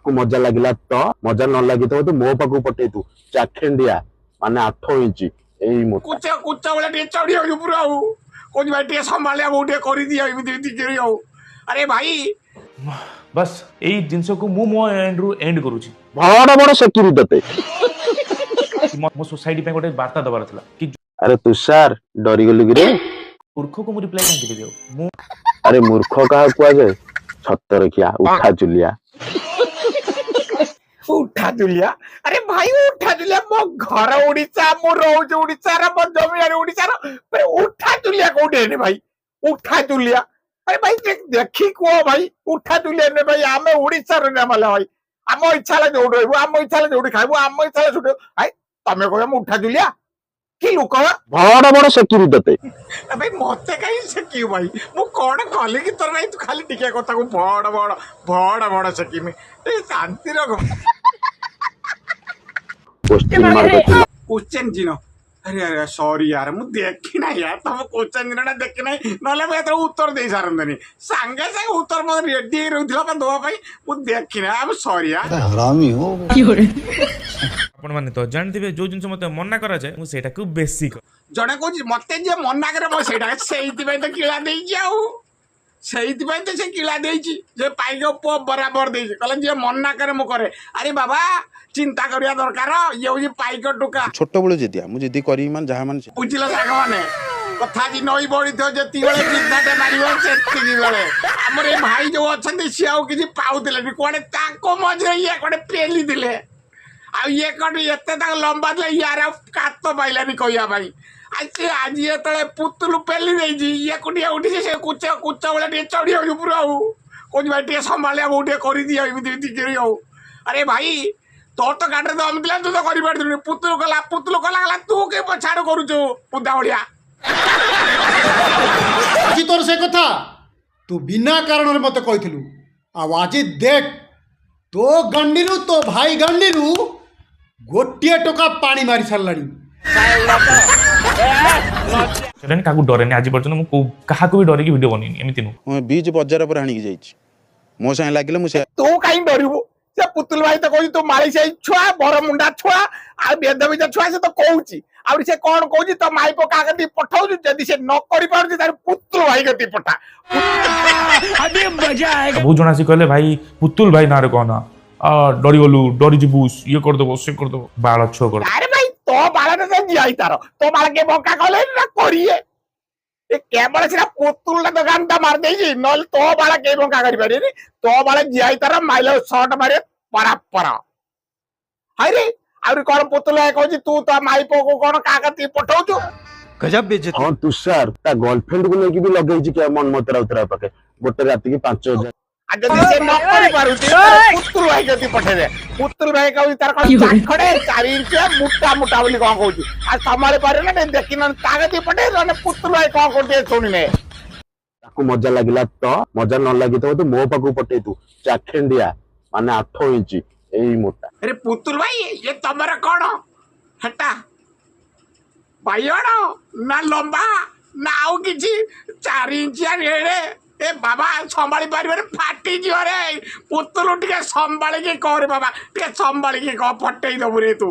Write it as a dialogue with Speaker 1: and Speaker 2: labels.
Speaker 1: ତାକୁ ମଜା ଲାଗିଲା ତ, ମଜା ନ ଲାଗିଥିବ ତ ମୋ ପାଖକୁ ପଠେଇ ତୁ। ଚାଖେଣ୍ଡିଆ ମାନେ 8 ଇଞ୍ଚ ଏଇ ମୋଟା।
Speaker 2: କୁଚ କୁଚ ଭଳିଆ ଟିକେ ଚଢି ଯାଉଛି ଉପରୁ। ଆଉ କହୁଛି, ଭାଇ, ଟିକେ ସମ୍ଭାଳିଆ, ବୋଉ ଟିକେ କରିଦିଅ ଏମିତି ଏମିତି କରି। ଆଉ ଆରେ ଭାଇ।
Speaker 3: ବାସ୍, ଏଇ ଜିନିଷକୁ ମୁଁ ମୋ ଏଣ୍ଡରୁ ଏଣ୍ଡ କରୁଛି।
Speaker 1: ବଡ ବଡ ସେକିବି ତତେ।
Speaker 3: କି ମୋ ସୋସାଇଟି ପାଇଁ ଗୋଟେ ବାର୍ତ୍ତା ଦେବାର ଥିଲା କି
Speaker 1: ଆରେ ତୁଷାର, ଡରିଗଲୁ କିରେ?
Speaker 3: ମୂର୍ଖକୁ ମୁଁ ରିପ୍ଲାଏ କାହିଁକି ଦେବି? ଆଉ ମୁଁ
Speaker 1: ଆରେ, ମୂର୍ଖ କାହାକୁ କୁହାଯାଏ? ଛତରଖିଆ ଉଠା ଚୁଲିଆ।
Speaker 2: ଉଠା ଚୁଲିଆ। ଆରେ ଭାଇ, ଉଠା ଚୁଲିଆ। ମୋ ଘର ଓଡିଶା, ମୁଁ ରହୁଛି ଓଡିଶାର, ମୋ ଜମିଆରେ ଓଡିଶାର। ଆରେ, ଉଠା ଚୁଲିଆ କୋଉଠି ହେନି ଭାଇ? ଉଠା ଚୁଲିଆ। ଆରେ ଭାଇ, ଦେଖି କୁହ ଭାଇ। ଉଠା ଚୁଲିଆ ନୁହେଁ ଭାଇ, ଆମେ ଓଡିଶାର ନେମାଲା ଭାଇ। ଆମ ଇଚ୍ଛା ହେଲା ଯୋଉଠି ରହିବୁ, ଆମ ଇଚ୍ଛା ହେଲା ଯୋଉଠି ଖାଇବୁ, ଆମ ଇଚ୍ଛା ହେଲା ଯୋଉଠି। ଭାଇ, ତମେ କହିବ ମୁଁ ଉଠା ଚୁଲିଆ? କି ଲୋକ?
Speaker 1: ବଡ ବଡ ସେକିବି ତତେ।
Speaker 2: ଭାଇ, ମତେ କାହିଁ ସେକିବୁ ଭାଇ? ମୁଁ କଣ କଲି କି ତୋର ଭାଇ? ତୁ ଖାଲି ଟିକେ କଥାକୁ ବଡ ବଡ ବଡ ବଡ ସେକିମି। ଟିକେ ଶାନ୍ତି ରଖ।
Speaker 1: କୋଶ୍ଚିନ୍ ମାର୍କ ଥିଲା।
Speaker 2: କୋଶ୍ଚେନ୍ ଚିହ୍ନ। ଆରେ ଆରେ, ସରି ୟାର, ମୁଁ ଦେଖି ନାହିଁ ୟାର, ତମ କୋଶ୍ଚେନ୍ ଚିହ୍ନଟା ଦେଖି ନାହିଁ। ନହେଲେ ମୁଁ ଏଥର ଉତ୍ତର ଦେଇ ସାରନ୍ତେନି ସାଙ୍ଗେ ସାଙ୍ଗେ। ଉତ୍ତର ମୋତେ ରେଡି ହେଇ ରହୁଥିଲା ବା ଦେବା ପାଇଁ। ମୁଁ ଦେଖି ନାହିଁ, ଆମେ ସରି ୟାର।
Speaker 4: हरामी हो।
Speaker 3: ଆପଣମାନେ ତ ଜାଣିଥିବେ, ଯୋଉ ଜିନିଷ ମତେ ମନା କରାଯାଏ, ମୁଁ ସେଇଟାକୁ ବେଶୀ କରେ।
Speaker 2: ଜଣେ କହୁଛି, ମତେ ଯିଏ ମନା କରେ ମୁଁ ସେଇଟା। ସେଇଥିପାଇଁ ତ କିଳା ଦେଇଛି, ଆଉ ସେଇଥିପାଇଁ ତ ସେ କିଳା ଦେଇଛି ଯେ ପାଇକ ପୁଅ ବରାବର ଦେଇଛି। କହିଲା, ଯିଏ ମନା କରେ ମୁଁ କରେ। ଆରେ ବାବା, ଚିନ୍ତା କରିବା ଦରକାର। ଇଏ ହଉଛି ପାଇକ ଟୋକା।
Speaker 5: ଛୋଟବେଳୁ ଜିଦିଆ। ମୁଁ ଜିଦି କରିବି ମାନେ ଯାହା ମାନେ
Speaker 2: ବୁଝିଲ ସାଙ୍ଗମାନେ କଥା? ଆଜି ନଈ ବଢିଥିବ ଯେତିକି ବେଳେ ଚିନ୍ତାଟେ ମାରିବ ସେତିକି ବେଳେ। ଆମର ଏ ଭାଇ ଯୋଉ ଅଛନ୍ତି, ସିଏ ଆଉ କିଛି ପାଉଥିଲେନି କୁଆଡେ। ତାଙ୍କ ମଝିରେ ଇଏ କୁଆଡେ ପେଲି ଥିଲେ। ଆଉ ଇଏ କଣ ଏତେ ତାଙ୍କ ଲମ୍ବା ଥିଲା, ୟାର ଆଉ କାତ ପାଇଲାନି କହିବା ପାଇଁ। ଆଉ ସେ ଆଜି ଯେତେବେଳେ ପୁତୁଲୁ ପେଲି ଦେଇଛି, ଇଏ ଟିକେ ଉଠିଛି, ସେ କୁଚ କୁଚ ଭଳିଆ ଟିକେ ଚଢି ଯାଉଛି ଉପରୁ। ଆଉ କହୁଛି, ଭାଇ, ଟିକେ ସମ୍ଭାଳିଆ, ବୋଉ ଟିକେ କରିଦିଅ ଏମିତି ଏମିତି କରି। ଆଉ ଆରେ ଭାଇ, ତୋର ତ ଗାଡ଼ିରେ ଦମ ଥିଲା, ତୁ ତ କରିପାରିଥିଲୁ। ପୁତୁଲୁ କଲା, ପୁତୁଲୁ କଲା, କଲା। ତୁ କି ପଛାଡୁ କରୁଛୁ ପୁଦା ଭଳିଆ?
Speaker 4: ଆଜି ତୋର ସେ କଥା ତୁ ବିନା କାରଣରେ ମତେ କହିଥିଲୁ। ଆଉ ଆଜି ଦେଖ, ତୋ ଗାଣ୍ଡିରୁ, ତୋ ଭାଇ ଗାଣ୍ଡିରୁ ଗୋଟିଏ ଟୋକା ପାଣି ମାରି ସାରିଲାଣି।
Speaker 3: ସେଟା କାହାକୁ ଡରେନି। ଆଜି ପର୍ଯ୍ୟନ୍ତ ମୁଁ କୋଉ କାହାକୁ ବି ଡରିକି ଭିଡ଼ିଓ ବନେଇନି, ଏମିତି ନୁହଁ।
Speaker 5: ମୁଁ ବିଚ୍ ବଜାର ଉପରେ ଆଣିକି ଯାଇଛି। ମୋ ସାଙ୍ଗେ ଲାଗିଲେ ମୁଁ ସେ
Speaker 2: ତୁ କାହିଁ ଡରିବୁ? ସେ ପୁତୁଲ ଭାଇ ତ କହୁଛି, ତୁ ମାଳିସାହି ଛୁଆ, ବରମୁଣ୍ଡା ଛୁଆ ଆଉ ବେଦବିଜ ଛୁଆ। ସେ ତ କହୁଛି। ଆହୁରି ସେ କଣ କହୁଛି? ତୋ ମାଇପ କାହା କତିକି ପଠଉଛୁ, ଯଦି ସେ ନ କରିପାରୁଛି ତାହେଲେ ପୁତୁଲ ଭାଇ କତିକି ପଠା।
Speaker 3: ବହୁତ ଜଣ ଆସି କହିଲେ, ଭାଇ, ପୁତୁଲ ଭାଇ ନାଁରେ କହନା, ଡରିଗଲୁ, ଡରିଯିବୁ, ଇଏ କରିଦବ, ସେ କରିଦବ, ବାଳ ଛୁଆ କରିଦବ।
Speaker 2: ଆରେ ଭାଇ, ତୋ ବାଳରେ ତ ଜିଆଇ ତାର। ତୋ ବାଳ କିଏ ବଙ୍କା କଲେ ନା କରିଏ? ଏ କେବଳ ସିନା ପୁତୁଲଟା ଦୋକାନଟା ମାରିଦେଇଛି, ନହେଲେ ତୋ ବାଳ କେହି ବଙ୍କା କରିପାରିବେନି। ତୋ ବାଳ ଜିଆଇ ତାର ମାଇଲେ ସଟ ମାରିବେ ପରାପର। ହାଇରେ, ଆହୁରି କଣ ପୁତୁଲ ଭାଇ କହୁଛି? ତୁ ତୋ ମାଇପକୁ କଣ କାହା କତିକି ପଠଉଛୁ?
Speaker 4: ଗଜବ ବେଇଜ୍ଜତି।
Speaker 1: ହଁ, ତୁଷାର ତା ଗର୍ଲଫ୍ରେଣ୍ଡ କୁ ନେଇକି ବି ଲଗେଇଛି କି ମନ୍ମଥ ରାଉତରାୟ ପାଖେ, ଗୋଟେ ରାତିକି 5,000।
Speaker 2: ଆଉ ଯଦି ସେ ନ କରିପାରୁଛି, ତାହେଲେ ପୁତୁଲ ଭାଇ ଯଦି ପଠେଇଦେ। ପୁତୁଲ ଭାଇ କହୁଛି ତାର କଣ ଚାଖଡେ 4 ଇଞ୍ଚ ମୋଟା ମୋଟା ବୋଲି କଣ କହୁଛି। ଆଉ ସମ୍ଭାଳି ପାରିବ ନା ଦେଖି, ନହେଲେ ତା କତିକି ପଠେଇ, ନହେଲେ ପୁତୁଲ ଭାଇ କଣ କରୁଛି ଶୁଣିନେ।
Speaker 1: ତାକୁ ମଜା ଲାଗିଲା ତ, ମଜା ନ ଲାଗିଥିବ ତ ମୋ ପାଖକୁ ପଠେଇ ତୁ। ଚାଖେଣ୍ଡିଆ ମାନେ 8 ଇଞ୍ଚ ଏଇ ମୋଟା।
Speaker 2: ଆରେ ପୁତୁଲ ଭାଇ, ଇଏ ତମର କଣ ହେଟା ବାଇଗଣ ନା ଲମ୍ବା ନା ଆଉ କିଛି? 4 ଇଞ୍ଚିଆ ରେଡେ। ଏ ବାବା, ସମ୍ଭାଳି ପାରିବନି, ଫାଟିଯିବ ରେ। ପୁତୁଲୁ, ଟିକେ ସମ୍ଭାଳିକି କହ ରେ ବାବା, ଟିକେ ସମ୍ଭାଳିକି କହ, ଫଟେଇ ଦବୁ ରେ ତୁ।